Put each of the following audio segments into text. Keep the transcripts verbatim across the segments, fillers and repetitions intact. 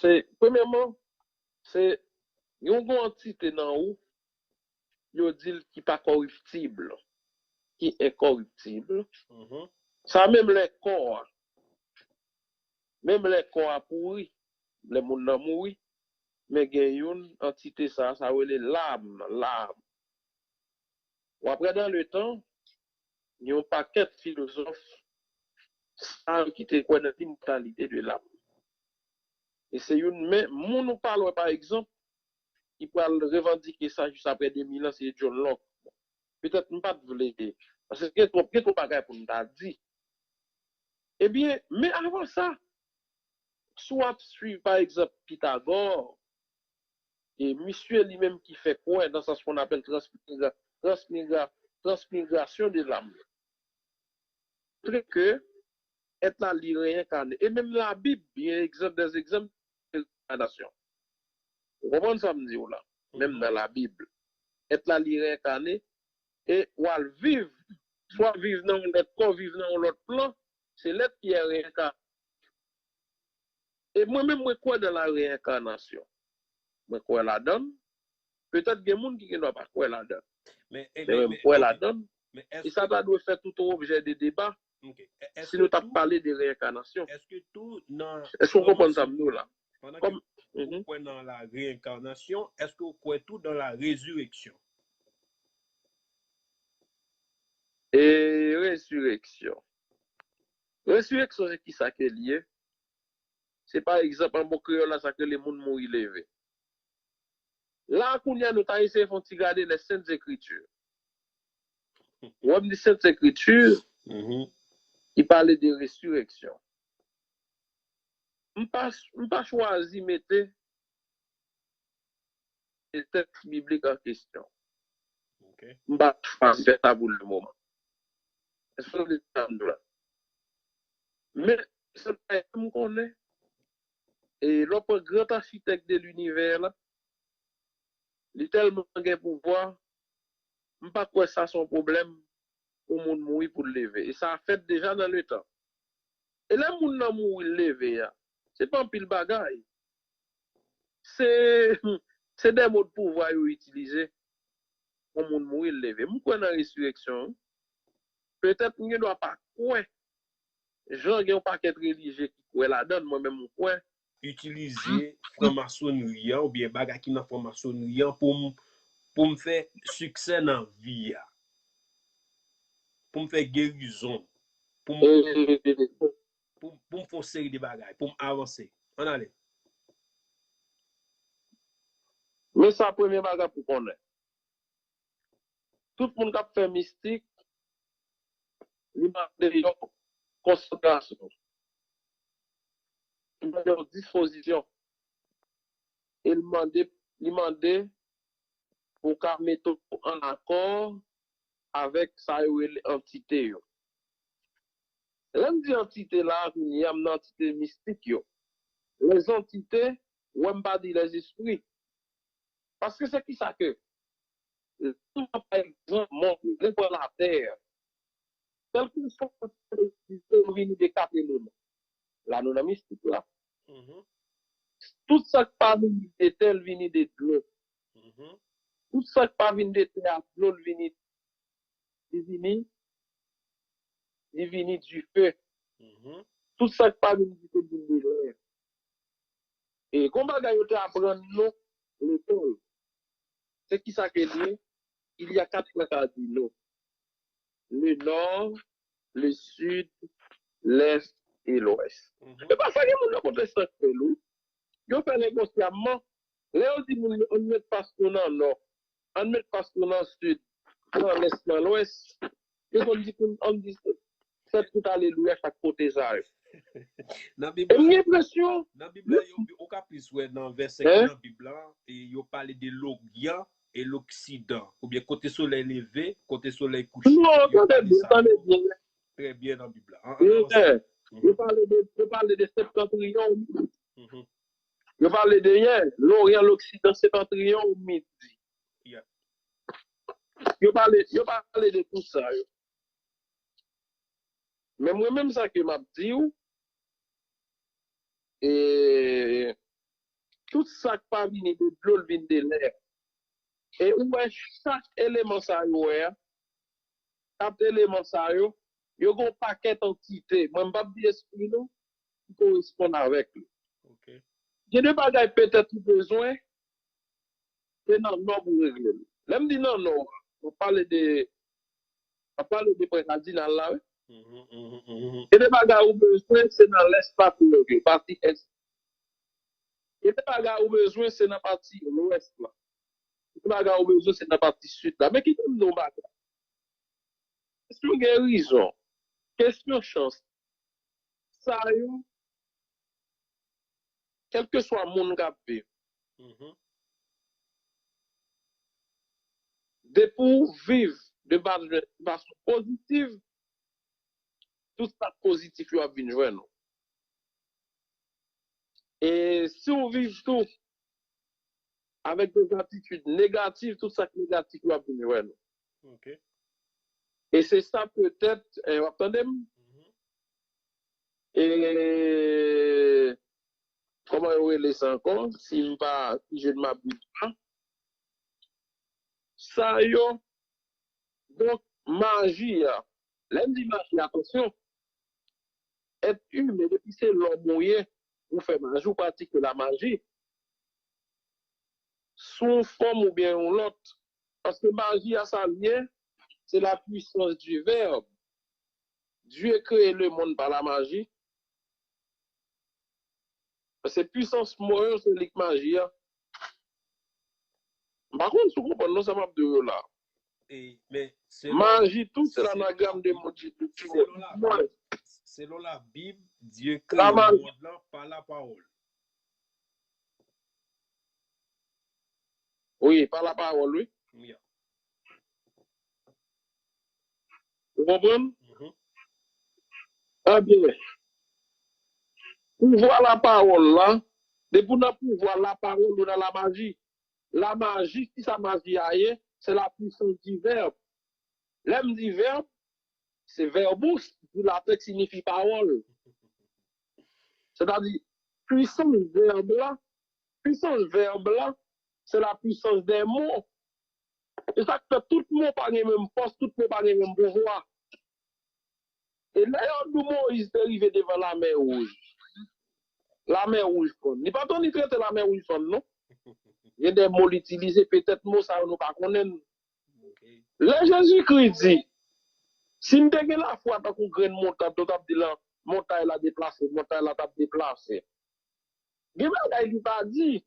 Se, premyèman, se yon gwo antite nan ou, yo di l ki pa kòriptib, ki enkòriptib. Sa menm lè kò a, menm lè kò a pouri, lè moun nan mouri, men gen youn antite sa, sa rele lam, lam. W ap wè dans le temps, gen yon pakèt filozòf, saj ki te kwè nan limòtalite de lam. E se youn, men moun ou pral wè, pa egzanp, ki pral revandike sa jis apre de mil an, se John Locke. Petèt m pa t vle, paske gen twòp, gen twòp bagay pou m ta di. Ebyen, men avan sa, si w ap swiv, pa egzanp, Pitagò, e misye li menm ki fè kwè nan sa qu'on appelle transmigra, transmigra, transmigration de l'âme. Montre ke èt la li reyenkane. E menm Labib, gen egzanp, des exemples de réincarnation. Ou konprann sa m di w la? Menm nan Labib, èt la li reyenkane e w al viv, swa viv nan yon lòt kò, viv nan yon lòt plan, se lèt ki reyenkane. E mwen menm, mwen kwè nan la reyenkanasyon. Mwen kwè ladan l. Petèt gen moun ki gen dwa pa kwè ladan l. Men mwen, mwen kwè ladan l. E sa ta dwe fè tout yon objè de deba si nou t ap pale de reyenkanasyon. Èske w konprann sa m di w la? Pandan ke ou kwè nan la reyenkanasyon, èske w kwè tou dans la résurrection? E rezireksyon. Rezireksyon, se ki sa ke l ye? Se pa egzanp, an bon kreyòl la, sa k rele moun mouri leve. La, kounye a, nou ta eseye fè yon ti gade les Saintes Écritures. Ou wè m di Saintes Écritures, ki pale de rezireksyon. M pa, m pa chwazi mete tèks biblik an kesyon. M pa chwazi fè sa pou le moman. Èske w konprann sa m di w la? Men, se bagay m konnen, e lè w pran grand architecte de l'univers la, li tèlman gen pouvwa, m pa kwè sa se yon pwoblèm pou moun mouri pou l leve. E sa fèt deja nan letan. E lè moun nan mouri, l leve a, se pa anpil bagay. Se, se de mo de pouvwa yo itilize. Yon moun mouri, l leve. M kwè nan rezireksyon, wi. Petèt m gen dwa pa kwè. Jan gen yon pakèt relijye ki kwè ladan l, mwen menm m kwè. Itilize franmasonri an oubyen bagay ki nan franmasonri an pou m, pou m fè siksè nan vi a. Pou m fè gerizon. Pou m, pou, pou m fè yon seri de bagay. Pou m avanse. Ann ale. Men sa premye bagay pou konnen. Tout moun k ap fè mistik, li mande yon konsantrasyon. Li mande yon dispozisyon. E li mande, li mande pou w ka mete w an akò avèk sa yo rele antite yo. Lè m di antite la, kounye a m nan antite mistik yo. Les entités, wè m pa di les esprits. Paske se kisa ke, pa egzanp, mond, nenpòt latè, kèlkeswa kote yo vini de kat eleman. La nou nan mistik la. Tout sa k pa vini de tè, l vini de dlo. Tout sa k pa vini de tè ak dlo, l vini, li vini, li vini dife. Tout sa k pa vini dife, vin de lè. E gon bagay yo te aprann nou lekòl. Se kisa ke l ye? Il y a quatre points cardinaux. Le nord, le sud, l'est et l'ouest. E pa sa gen moun nan pwotestan k fè l, wi. Yo fè l enkonsyamman. Lè yo di moun yo, ann met pas nou nan nò, ann met pas nou nan sid, nan lès, nan lwès, yo konn di pou n, ann di, fè tout alelouya chak kote sa yo. Nan Bib la, m gen enpresyon, nan Bib la, yo, ou ka plis wè nan vèsè ki nan Bib la, e yo pale de loryan e loksidan, oubyen kote solèy leve, kote solèy kouche. Non, yo tande pale byen, sa tande byen. Trè byen nan Bib la. An, an avanse. Yo pale de, yo pale de septentriyon. Yo pale de, yeah, loryan, loksidan, septentriyon, midi. Yo pale, yo pale de tout sa yo. Men mwen menm sa ke m ap di w, e, Tout sa k pa vini de dlo, l vin de lè. E ou wè chak eleman sa yo wè a, kat eleman sa yo, yo gen yon pakèt antite. Mwen, m p ap di espri non, ki koresponn avèk li. Gen de bagay petèt ou bezwen, se nan nò pou regle l. Lè m di nan nò a, m ap pale de, m ap pale de prè kadinal la, wi. Gen de bagay ou bezwen, se nan lès la pou regle, pati ès. Gen de bagay ou bezwen, se nan pati lwès la. Gen de bagay ou bezwen, se nan pati sid la. Men kite m di w yon bagay. Kesyon gerizon, kesyon chans, sa yo, kèlkeswa moun k ap viv, depi w viv de fason pozitiv, tout sa k pozitif yo ap vin jwenn ou. E si w viv tou avèk de atitid negatif, tout sa k negatif yo ap vin jwenn ou. E se sa petèt, eh, w ap tande m? E kòman yo rele sa ankò? Si m pa, si je ne m'abuse pas. Sa yo, donk, maji a. Lè m di maji, atansyon, èt imen, depi se lòm ou ye, ou fè maji, ou pratike lamaji. Sou yon fòm oubyen yon lòt. Paske maji a, sa l ye, se la puissance du verbe. Dieu crée le monde par la magie. Se pwisans mo yo, se li k maji a. M pa konn si w konprann non sa m ap di w yo la. Maji tou, se lanagram de mo di. Selon Labib, Dye kreye mond lan pa lapawòl. Wi, pa lapawòl, wi. Ou konprann? Ebyen, pouvwa lapawòl la, depi w nan pouvwa lapawòl, ou nan lamaji. Lamaji, kisa maji a ye? Se la puissance du verbe. Lè m di vèb, se verbus, di laten k siyifi pawòl. Sètadi, pwisans vèb la, pwisans vèb la, se la puissance des mots. E sa k fè tout mo pa gen menm fòs, tout mo pa gen menm pouvwa. E lè yo di w Moyiz te rive devan Lamè Wouj, Lamè Wouj fann. Li pa t annik rete Lamè Wouj fann, non. Gen de mo l itilize, petèt mo sa yo nou pa konnen. Lè Jezikri di, si n te gen lafwa tankou grenn montad, nou t ap di lan, montay la deplase, montay la t ap deplase. Gen bagay li pa di.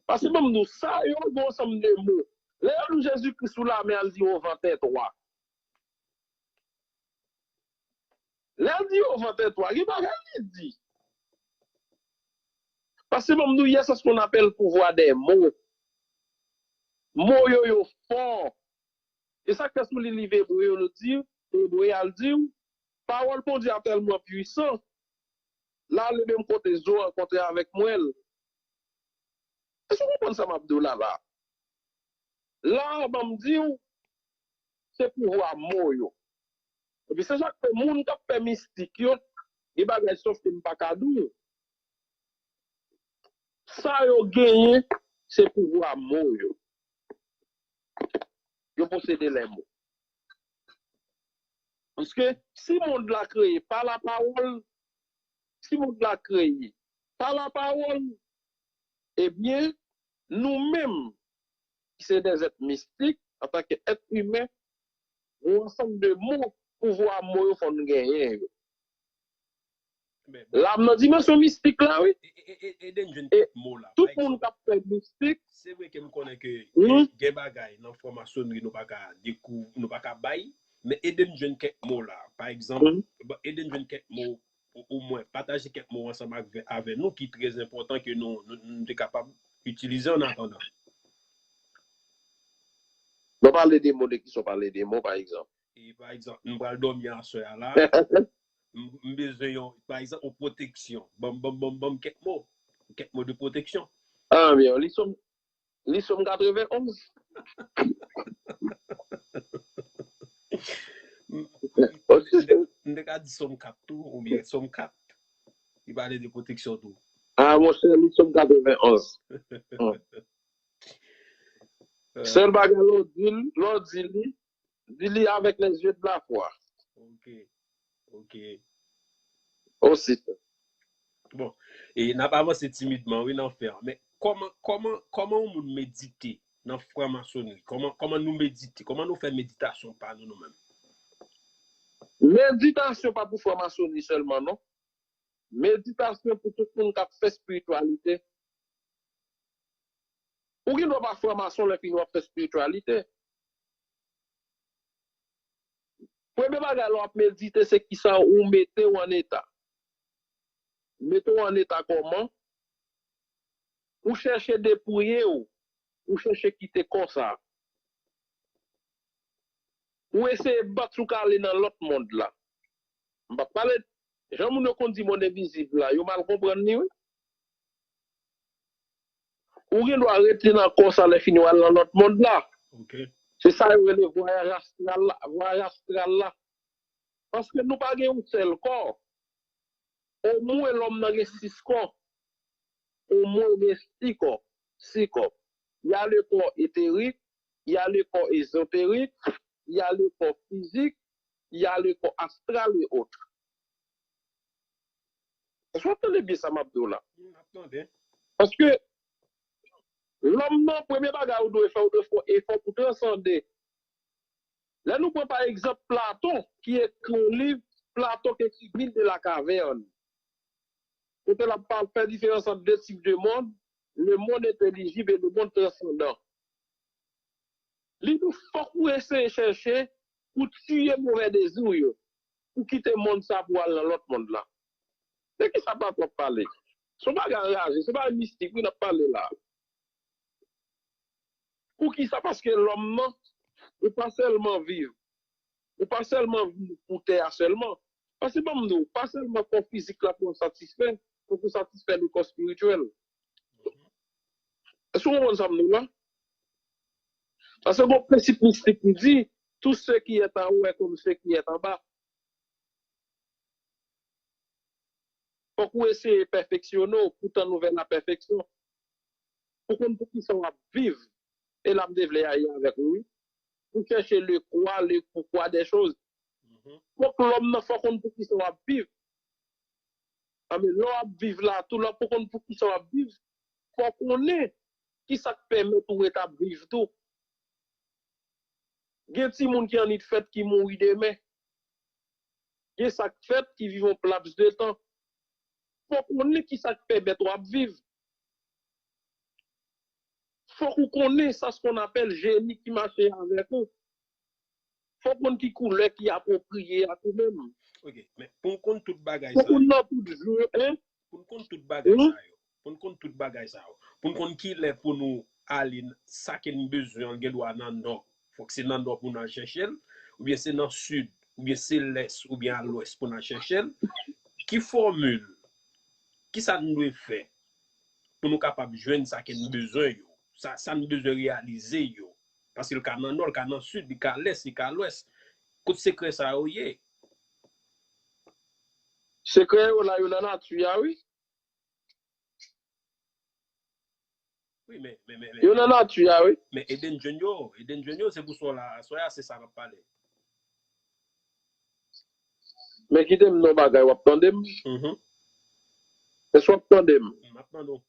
Paske ban m di w, sa yo gen yon ansanm de mo. Lè yo di Jezikri sou lamè a, l di, o van, tè twa. Lè l di, o van, tè twa, gen bagay li di. Paske ban m di w, il y a ce qu'on appelle pouvoir des mots. Mo yo, yo fò. E sa k fè si w li liv Ebre yo, l di, Ebre a, l di w, pawòl Bondye a tèlman pwisan, l ale menm kote zo rankontre avèk mwèl. Èske w konprann sa m ap di w la, la? La a, ban m di w, se pouvwa mo yo. Epi se sa k fè moun k ap fè mistik yo, gen bagay sòf ke m pa ka di w. Sa yo genyen, se pouvwa mo yo. Yo posede lè mo. Paske si mond la kreye pa lapawòl, si mond la kreye pa lapawòl, ebyen, nou menm, ki se dè zèt mistik, antanke èt imen, yon ansanm de mo, pouvwa mo yo fò n genyen yo. Lam nan dimansyon mistik la, wi. Ede n jwenn kèk mo la. Tout moun k ap fè mistik. Se vre ke m konnen ke gen bagay nan franmasonri nou pa ka dekou, nou pa ka bay, men ede n jwenn kèk mo la. Pa egzanp, ede n jwenn kèk mo, omwen pataje kèk mo ansanm ak, avè nou ki trè enpòtan ke nou, nou, nou te kapab itilize an atandan. Nou pale de mo, de ki sa w pale de mo, pa egzanp? E pa egzanp, m pral dòmi aswè a la. M, m bezwen yon, pa egzanp, yon pwoteksyon. Ban m, ban m, ban m, ban m kèk mo. Kèk mo de pwoteksyon. Ah, men li sou, li sou m katrevenonz. M, m, m te, m te ka di sòm kat tou, oubyen sòm kat. Li pale de pwoteksyon tou. a, monchè, li sòm katrevenn onz. Sèl bagay lè w di l, lè w di li, di li avec les yeux de la foi. Ok. Ok. Osi. Bon, e n ap avanse timidman, wi, nan fè an. Men kòman, kòman, kòman yon moun medite nan franmasonri? Kòman, kòman nou medite? Kòman nou fè meditasyon pa nou, nou menm? Meditasyon pa pou franmasonri sèlman, non. Meditasyon pou tout moun k ap fè espirityalite. Ou gen dwa pa franmason lè fini w ap fè espirityalite. Premye bagay lè w ap medite, se kisa ou mete w an eta. Mete w an eta kòman? Ou chèche depouye w, ou chèche kite kò sa. Ou eseye bat ou ka ale nan lòt mond la. M p ap pale, jan moun yo konn di mond envizib la, yo mal konprann li, wi. Ou gen dwa rete nan kò sa lè fini w al nan lòt mond la. Ok. Se sa yo rele vwayaj astral la, vwayaj astral la. Paske nou pa gen yon sèl kò. Omwen lòm nan gen sis kò. Omwen gen sis kò. Sis kò. Il y a le corps éthérique, il y a le corps ésotérique, il y a le corps physique, il y a le corps astral et autres. Èske w ap tande byen sa m ap di w la? M ap tande. Paske lòm nan, premye bagay ou dwe fè, ou dwe fè yon efò pou transande. Lè nou pran pa egzanp Platon, ki ekri yon liv, Platon ki ekri Mythe de la Caverne, kote l ap pa fè diferans ant de tip de mond, le monde intelligible et le monde transcendant. Li di w fòk ou eseye chèche pou tiye movè dezi w yo, pou kite mond sa pou al nan lòt mond la. De ki sa Platon ap pale? Se yon bagay anraje, se yon bagay mistik wi n ap pale la. Poukisa? Paske lòm nan, ou pa sèlman viv, ou pa sèlman viv pou tè a sèlman. Paske ban m di w, pa sèlman kò fizik la pou w satisfè, fòk ou satisfè de kò espirityèl. Èske w konprann sa m di w la? Paske gon prensip mistik ki di, tout ce qui est en haut est comme ce qui est en bas. Fòk ou eseye pèfeksyone w pou tann ou vè la pèfeksyon. Pou konn poukisa w ap viv. E la m te vle ale avèk ou, wi. Pou chèche le kwa, le poukwa dè choz. Fòk lòm nan fò konn poukisa w ap viv. Anben, lè w ap viv la, tou lè w pou konn poukisa w ap viv, fò konnen kisa k pèmèt ou ret ap viv tou. Gen timoun ki annik fèt ki mouri demen. Gen sa k fèt ki viv yon laps de tan. Fò konnen kisa k pèmèt w ap viv. Fòk ou konnen sa se konn apèl jeni ki mache avèk ou. Fòk ou konn ki koulè ki apwopriye ak ou menm. Ok, men pou n konn tout bagay sa yo. Fòk ou nan tout jou, en? Pou n konn tout bagay sa yo. Pou n konn tout bagay sa yo. Pou n konn kilè pou nou ale, sa ke n bezwen an gen dwa nan nò. Fòk se nan nò pou n al chèche l, oubyen se nan sid, oubyen se lès, oubyen a lwès pou n al chèche l. Ki fòmil? Kisa n dwe fè pou nou kapab jwenn sa ke n bezwen yo? Sa, sa n bezwen reyalize yo? Paske l ka nan nò, l ka nan sid, li ka lès, li ka lwès. Kot sekrè sa yo ye? Sekrè yo la, yo nan nati a, wi. Wi, men, men, men, men, yo nan nati a, wi. Men Eden jwenn yo, Eden jwenn yo, se pou sa w la, sa w la, se sa n ap pale. Men kite m nan bagay, w ap tande m? Mhm. Èske w ap tande m? M ap tande w.